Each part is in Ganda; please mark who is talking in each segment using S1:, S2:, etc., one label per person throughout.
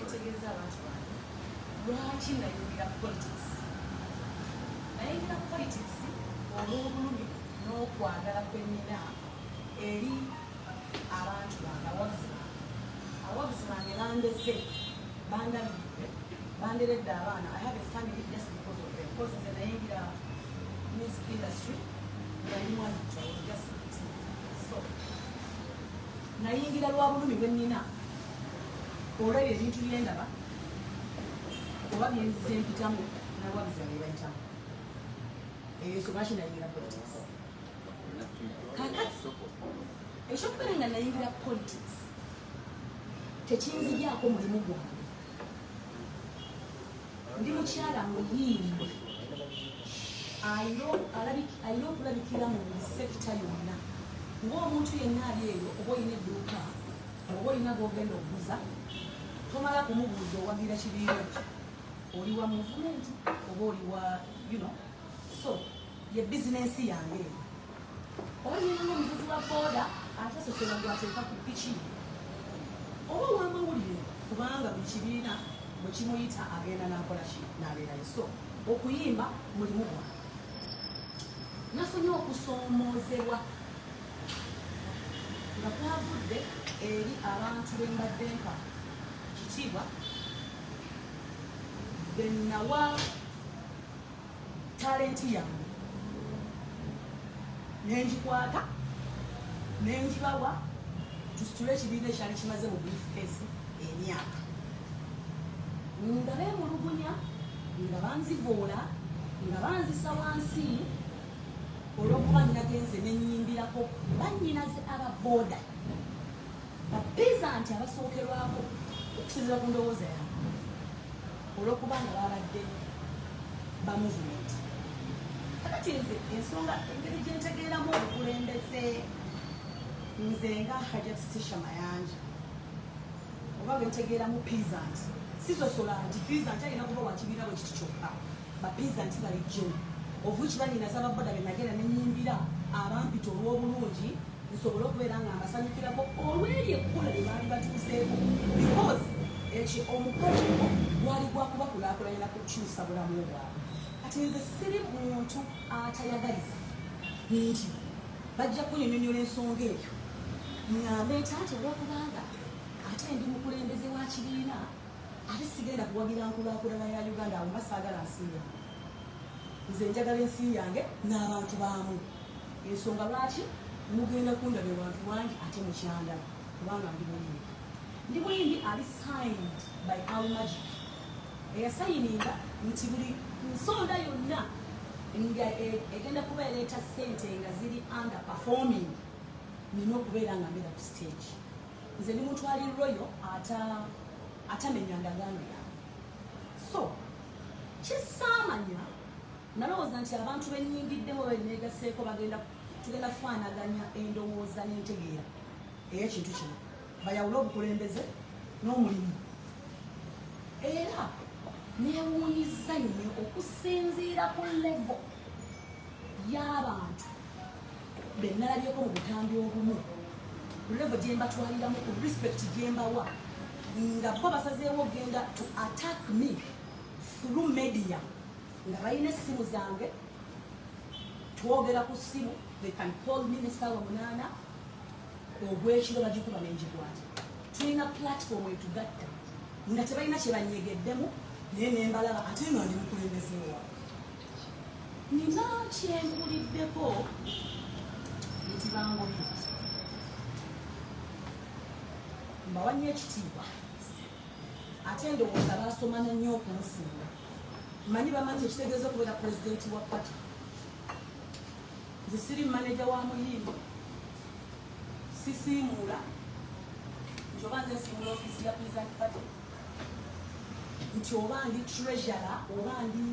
S1: Ntegeeza abantu bange lwaki nayingira politics. Nayingira politics olw'obulumi n'okwagala kwe nnina eri abantu bange, abawagizi bange. Abawagizi bange bandeze, bandabiridde, banderedde abaana. I have a family just because of them, because nze nayingira music industry nga ndi mwana muto. I was just 18. So nayingira lwa bulumi bwe nnina olwebyo ebintu byendaba oba byenzize mpitamu n'abawagizi bange bayitamu. Eyo ensonga lwaki nayingira politics. Kakati ekyokubeera nga nayingira politics tekinzigyako mulimu gwange. Ndi mukyala muyimbi ayina okulabikira mu buli sector yonna ng'omuntu yenna ali eyo. Oba olina edduuka, oba olina g'ogenda okuguza, tomala kumubuuza owagira kibiina ki, oli wa movement oba oli wa so ye bizinensi yange eyo. Oba nyinanga omuvuzi wa booda atasosola gwateeka ku piki, oba owamawulire, kubanga buli kibiina bwe kimuyita agenda nakola ki, nabeerayo. So okuyimba mulimu gwange. Nafunye okusoomoozebwa nga kwavudde eri abantu be mbadde mpa kitiibwa, benawa talent yange nengikwata nengibawa tusitule ekibiina ekyali kimaze mu briefcase emyaka, nga beemulugunya, nga banzivoola, nga banzisa wansi olw'okuba nagenze nenyimbirako bannyinaze aba booda, bapeasant abasookerwako okusinziira ku ndowooza yange, olw'okuba nga babadde ba movement. Kakati nze ensonga engeri gyentegeeramu obukulembeze, nze nga Hajat Stisha Mayanja, oba bwentegeeramu peasant, sisosola nti peasant alina kuba wakibiina bwe kiti kyokka. Bapeasant balijjo ovuki banyinaza ababoda benagenda nenyimbira abampita olw'obulungi nsobole okubeera nga mbasanyukirako olw'eri ekkula lye baali batuuseeko, because ekyo omukolo ogwo gwali gwakubakulaakulanya na kukyusa bulamu bwabwe. Kati nze siri muntu atayagaliza nti bajja kunyonyonyola ensonga eyo ŋŋambe nti ati olwokubanga ate ndi mukulembeze wa kibiina ate sigenda kuwagira nkulaakulana ya Uganda. Awo mba saagala nsi yange. Nze njagala ensi yange n'abantu baamu. Ensonga lwaki mugenda kundaba ewantu wangi ate mukyandaba, kubanga ndi muyimbi. Ndi muyimbi ali signed by Al Magic, eyasayininga nti buli nsonda yonna nga egenda kuba ereeta ssente nga ziri under performing, nina okubeera nga mbeera ku stage. Nze ndi muntu ali loyal, atamenya ndagaano yange. So kisaamanya nalowooza nti abantu benyingiddemu beneegaseeko bagenda tugenda kufaanaganya endowooza n'entegeera ey'ekintu kino, bayawule obukulembeze n'omulimu. Era neewuunyiza nnyo okusinziira ku level y'abantu be nalabyeko mu butambi obumu, ku level gye mbatwaliramu, ku respect gye mbawa, nga bo basazeewo ogenda to attack me through media, nga balina essimu zange, twogera ku ssimu. They can call me nesaawa 8 ogwekiro, bagikuba nengikwata. Tulina platform etugatta, nga tebalina kye banyegeddemu, naye nembalaba ate nga ndi mukulembeze waabwe. Nina kyempuliddeko nti bangobye. Mbawa nnyo ekitiibwa, ate ndowooza basomana nnyo okunsinga. Manyi bamanyi ekitegeeza okubeera pulezidenti wa party. Nze siri maneja wa muyimbi, sisiimuula nti oba nze nsiimula ofiisi ya president party, nti oba ndi treasurer, oba ndi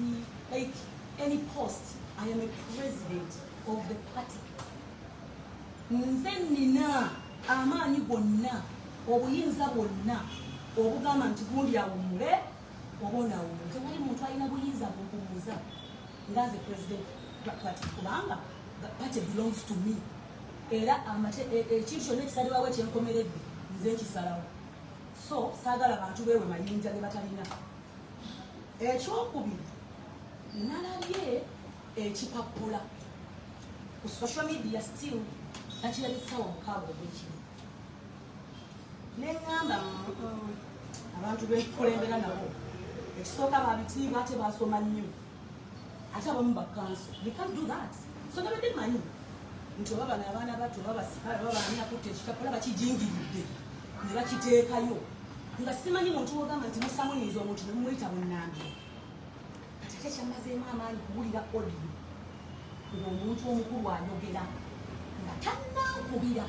S1: like any post. I am a president of the party. Nze nina amaanyi gonna, obuyinza bwonna obugamba nti gundi awummule oba ono awummule. Tewali muntu alina buyinza bumpumuza nga nze president party, kubanga party belongs to me. Era ekintu kyonna ekisalibwawo ekyenkomeredde nze nkisalawo. So saagala bantu beewe mayinja ge batalina. Ekyokubiri, nalabye ekipapula ku social media, still nakirabye 6:00 ogwekiro, neŋŋamba, abantu bekulembera nabo ekisooka babitiibwa, ate basoma nnyo, ate abamu bakanso. We can't do that. So nabadde manyi nti oba bano abaana bato, oba basikaale, oba baani akutte ekipapula bakijingiridde ne bakiteekayo, nga simanyi muntu wogamba nti musamuniza omuntu ne mumuyita bunnambiro. Kati ate kyamazeemu amaanyi kuwulira audio ng'omuntu omukulu ayogera nga tannankubira.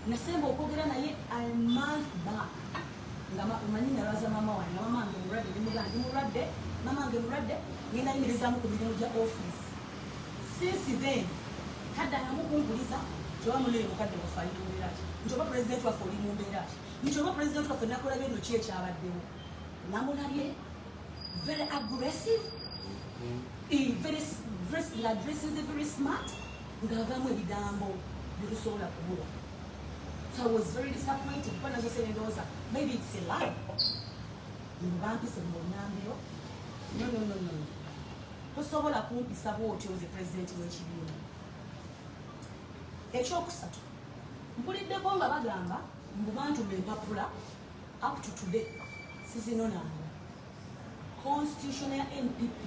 S1: Nasemba okwogera naye a month back, nga omanyi nalwaza maama wange, nga mama wange mulwadde, ndimugaa ndi mulwadde, mama wange mulwadde, ngenda yimirizaamu ku mirimu gya office. Since then taddangamu kunkuliza nti oba munaye mukadde waffe ali mu mbeera ki, nti oba pulezidenti waffe oli mu mbeera ki, nti oba pulezidenti waffe nakolabye nno ki ekyabaddewo. Namulabye very aggressive, very dress, nga dresses very smart, ng'avaamu ebigambo byetusobola kumuwa. So I was very disappointed, kuba nazose nendowooza maybe it's a lie, bampise mu bunnambiro. No, no, no, no, tosobola kumpisa bwotyo nze pulezidenti w'ekibiina. Ekyokusatu, mpuliddeko nga bagamba mbu bantuma empapula. Up to today sizinonanga. Constitution ya NPP,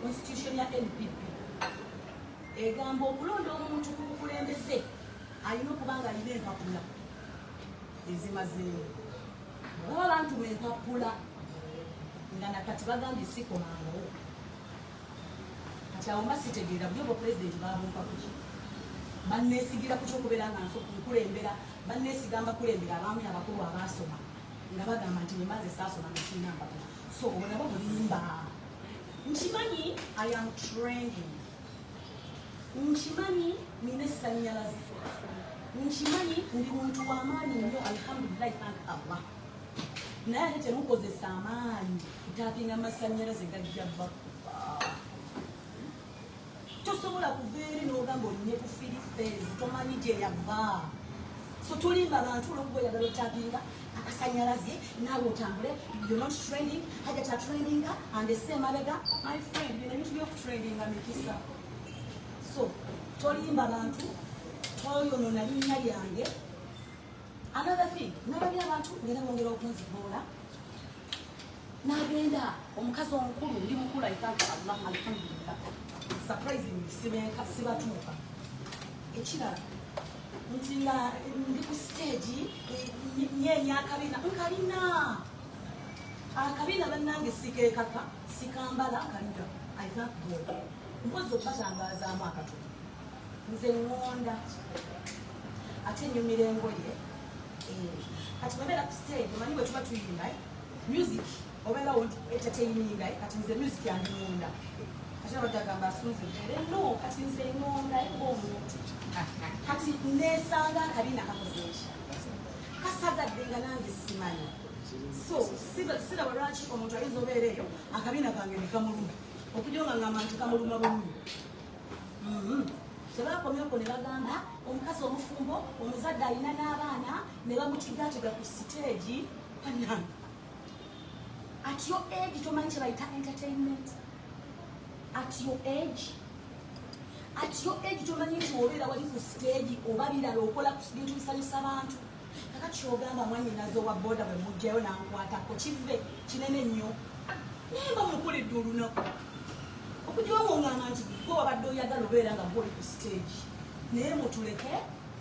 S1: constitution ya NPP egamba okulonda omuntu ku bukulembeze alina okuba nga alina empapula ezimazeewo. Baba bantuma empapula nga nakati bagambye sikomangawo. Kati awo mba sitegeera buli obwa pulezidenti babumpa kuki? Banneesigira ku kyokubeera nga nkulembera, banneesiga mbakulembera abaami abakulu abaasoma, nga bagamba nti bwe maze saasoma nga sirina mpapula. So obwo nabo bulimba. Nkimanyi I am trending, nkimanyi nina essannyalaze, nkimanyi ndi muntu w'amaanyi nnyo, alhamdulillahi, thank Allah. Naye ate temukozesa amaanyi kutapinga amasannyalaze, gajja bakuba. Tosobola kuva eri n'ogamba olinye ku three phase, tomanyi gye yava. So tulimba abantu olwokuba oyagala otapinga akasanyalaze naawe otambule. You're not trending, Hajat atrendinga andese emabega. My friend, bino ebintu by'okutrendinga mikisa. So tolimba bantu, toyonona linnya lyange. Another thing, nalabye abantu ngera bongera okunzivoola. Nagenda omukazi omukulu, ndi mukulu, I thank Allah, alhamdulillah. Surprisingly sibatuuka. Ekirala nti nga ndi ku stage nyenya akabina, nkalina akabina bannange, sikeekaka, sikambala, nkalina, I thank God. Mpozi okubatangazaamu akatono, nze ŋŋonda ate nyumira engoye. Kati bwebeera ku stage, omanyi bwe tuba tuyimba, music obeera entertaininga. Kati nze music yange ŋŋonda, kati abatagamba asunze bere no. Kati nze ŋŋonda ng'omuntu, kati nesanga akabina kakoze eki kasagadde nga nange simanyi. So siraba lwaki omuntu ayinza obeera eyo akabina kange ne kamuluma, okujja nga ngamba nti kamuluma bulumi. Tebakomyoko ne bagamba omukazi omufumbo, omuzadde, alina n'abaana, ne bamutigatiga ku siteegi. Bannange, at your age tomanyi kye bayita entertainment? At your age, at your age tomanyi nti obeera wali ku siteegi oba birala, okola ku bintu bisanyusa bantu? Kakati kyogamba mwanyinaze owa boda bwe mugjayo nankwatako kive kinene nnyo, naye mba mukulidde olunaku okugiwa ng'ongamba nti gwe wabadde oyagala obeera nga gwe oli ku stage. Naye mutuleke,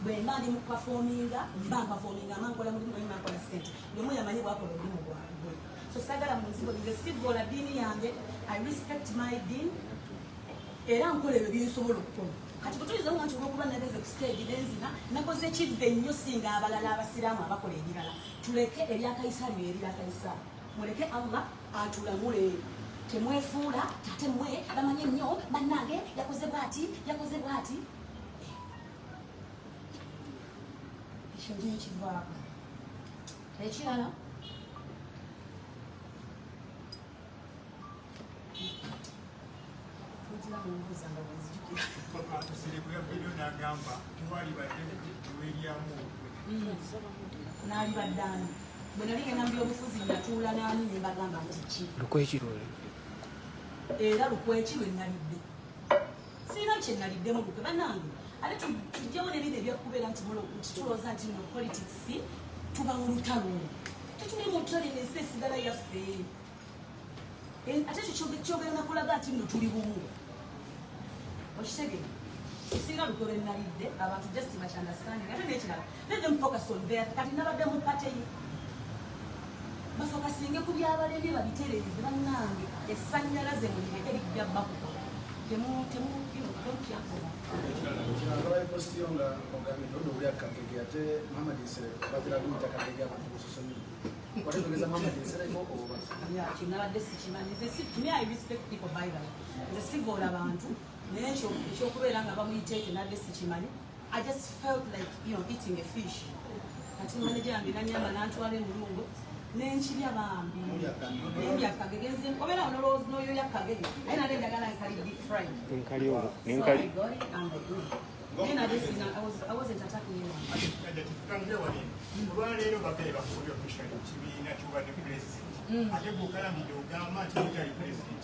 S1: bwe mba ndi mu performinga, mba mpafominga, mba nkola mulimu gwange, mba nkola sente, buli omu yamanyi bwakola omulimu gwange. So sagala mu nzigo, nze sivoola ddiini yange, I respect my deen, era nkola ebyo byensobola okukola. Kati bwe tuyinza nti olwokuba nageze ku stage nenzina nakoze kivve nnyo singa abalala abasiraamu abakola ebirala, tuleke ebyakayisaali bye ebyakayisaali, muleke Allah atulamule. Temwefuula ate mmwe bamanye nnyo. Bannange, yakoze bwati, yakoze bwati, ekyo nkivaako. Ekirala, mugira mumbuuza nga bwenzijukira.
S2: Nsereko yavuddeyo n'agamba tewalibadde teweeryamu olukwe.
S1: Naalibadde ani? Bwe nali ngenda mu byobufuzi, natuula naani ne mbagamba nti ki?
S3: Lukwekirole.
S1: Era lukweki lwe nalidde? Sirina kye naliddemu lukwe, bannange. Ate tujjewo nebino ebyakubeera nti nti tulowooza nti no politics tuba mu lutalo. Tetuli mu lutalo, eno ensi esigala yaffe. Ate ekyo kyogera nakulaga nti nno tuli bumu, okitegere? Esinga lukwe lwe nalidde, abantu just much understanding. Ate nekirala, let them focus on their, kati nabadde mu party ye, bafokasinge ku byabalemye babitereeze. Bannange, essannyalaze mulireke, lijja bakuba. Temu temu don't care for that.
S4: Kirala, post yo nga ogambye nti oli akagege, ate Muhammad Nsereko batera kuyita kagege abantu ku social media. Wategeeza Muhammad Nsereko oba?
S1: Yeah, kinabadde sikimanyi. Nze to me, I respect people, by the way. Nze sigoola bantu, naye ekyokubeera nga bamuyita ekyo nadde sikimanyi. I just felt like eating a fish. Kati manager yange nanyamba nantwala emulungo nenkirya bambi. Nendya kagege nze, obeera nolowooza n'oyoya kagege, naye nade njagala nkali deep fried.
S3: Enkali obu
S1: So I
S3: nenkali.
S1: got it and I do. Naye nade sina, I wasn't attacking anyone.
S2: Tutandike wano. Olwaleero bagere bakubi officially mu kibiina kyobadde president, ate gwokalamidde ogamba nti mutali president.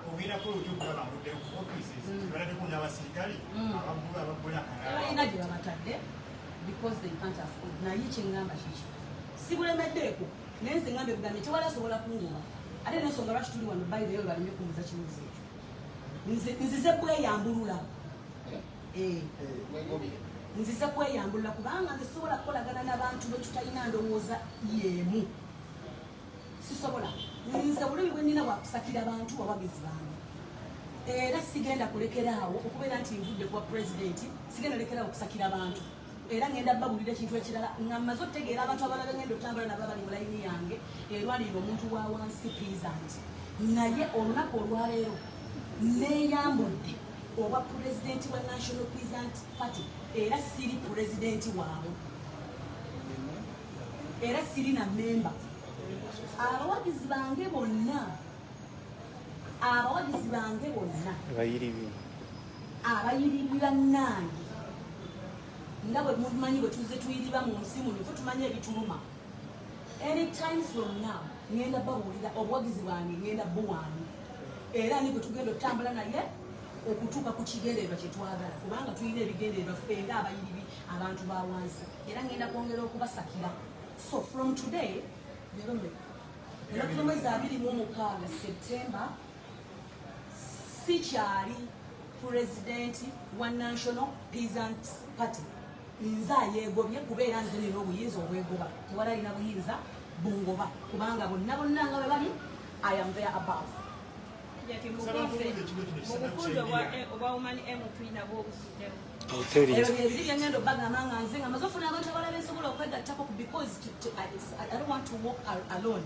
S2: Ogerako otya okulaba nguddeyo ku offices baladdeko n'abasirikale abaggula abaggula
S1: Tebalina gye babatadde because they can't afford. Naye kyeŋŋamba kiki, sibulemeddeeko, naye nze ŋŋamba ebugambye tewali asobola kungoba. Ate n'ensonga lwaki tuli wano, by the way, baleme kumbuza kibuuzo ekyo. Nzize kweyambulula. Nzize kweyambulula kubanga nze sobola kukolagana n'abantu bwe tutalina ndowooza y'emu, sisobola. Nze bulumi bwe nnina bwakusakira bantu, bawagizi bange, era sigenda kulekeraawo okubeera nti nvudde kuba pulezidenti. Sigenda lekeraawo okusakira abantu, era ngenda babulira ekintu ekirala nga mmaze okutegeera abantu abalala bengenda okutambula nabo abali mu layini yange erwanirira omuntu wa wansi, peasant. Naye olunaku olwaleero neeyambudde obwa pulezidenti wa National Peasant Party, era siri pulezidenti waabwe, era siri na memba. Abawagizi bange bonna, abawagizi bange bonna,
S3: Abayiribi.
S1: Abayiribi bannange, nga bwe mumanyi bwe tuzze tuyiriba mu nsi muno, fe tumanyi ebituluma. Anytime from now ngenda babuulira obuwagizi bwange ngenda buwaani, era ni bwe tugenda okutambula naye okutuuka ku kigendererwa kye twagala, kubanga tulina ebigendererwa ffe nga abayiribi, abantu ba wansi, era ngenda kwongera okubasakira. So from today, leero mmeka? Ennaku z'omwezi 26 September, sikyali pulezidenti wa National Peasant Party. Nze ayeegobye, kubeera nze nina obuyinza obwegoba. Tewali alina buyinza bungoba, kubanga bonna bonna nga bwe bali, I am there above.
S5: Jati mu bufunze obwa woman MP nabwo obusuddemu.
S1: Ebyo byebiri byengenda obagamba nga nze nga maze ofuna abantu abalala bensobola okwegattako, because I don't want to walk alone.